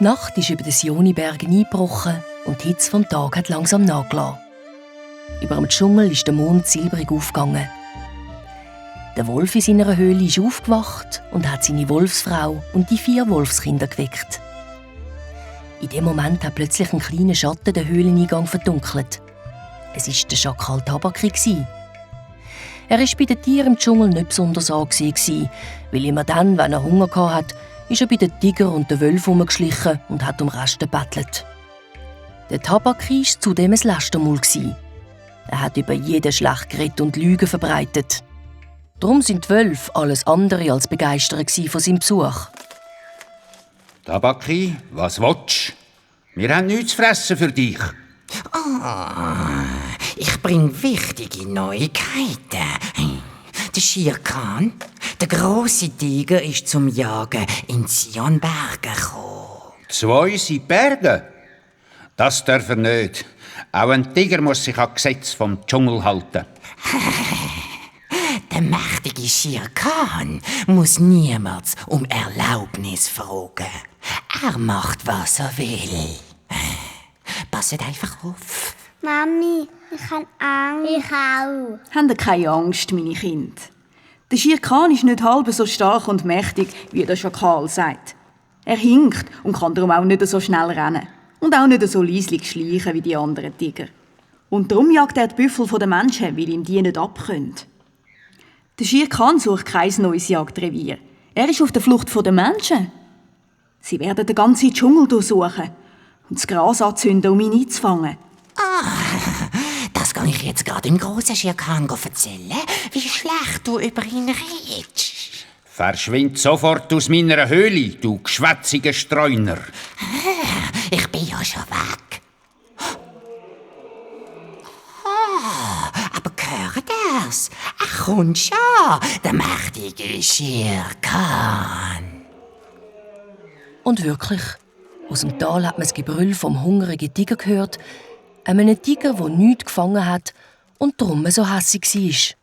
Die Nacht ist über den Sionibergen eingebrochen und die Hitze vom Tag hat langsam nachgelassen. Über dem Dschungel ist der Mond silbrig aufgegangen. Der Wolf in seiner Höhle ist aufgewacht und hat seine Wolfsfrau und die 4 Wolfskinder geweckt. In dem Moment hat plötzlich ein kleiner Schatten den Höhleneingang verdunkelt. Es war der Schakal Tabaki. Er war bei den Tieren im Dschungel nicht besonders angesehen, weil immer dann, wenn er Hunger hatte, ist er bei den Tiger und den Wölfen herumgeschlichen und hat um Resten gebettelt. Der Tabaki war zudem ein Lästermaul. Er hat über jeden schlecht geredet und Lügen verbreitet. Darum sind die Wölfe alles andere als begeistert von seinem Besuch. Tabaki, was willst du? Wir haben nichts zu fressen für dich. Ich bringe wichtige Neuigkeiten. Der Shere Khan, der grosse Tiger, ist zum Jagen in Sionbergen gekommen. 2 sind Berge. Das dürfen nicht. Auch ein Tiger muss sich an Gesetz vom Dschungel halten. Der mächtige Shere Khan muss niemals um Erlaubnis fragen. Er macht, was er will. Passet einfach auf. Mami, ich habe Angst. Ich auch. Habt ihr keine Angst, meine Kinder. Der Shere Khan ist nicht halb so stark und mächtig, wie der Schakal sagt. Er hinkt und kann darum auch nicht so schnell rennen. Und auch nicht so leislich schleichen wie die anderen Tiger. Und darum jagt er die Büffel der Menschen, weil ihm die nicht abkönnen. Der Shere Khan sucht kein neues Jagdrevier. Er ist auf der Flucht vor den Menschen. Sie werden den ganzen Dschungel durchsuchen und das Gras anzünden, um ihn einzufangen. Das kann ich jetzt gerade im grossen Shere Khan erzählen, wie schlecht du über ihn redest. Verschwind sofort aus meiner Höhle, du geschwätziger Streuner. Ich bin ja schon weg. Aber hört ihr's? Er kommt schon, der mächtige Shere Khan. Und wirklich, aus dem Tal hat man das Gebrüll vom hungrigen Tiger gehört, einem Tiger, der nichts gefangen hat und darum so hässig war.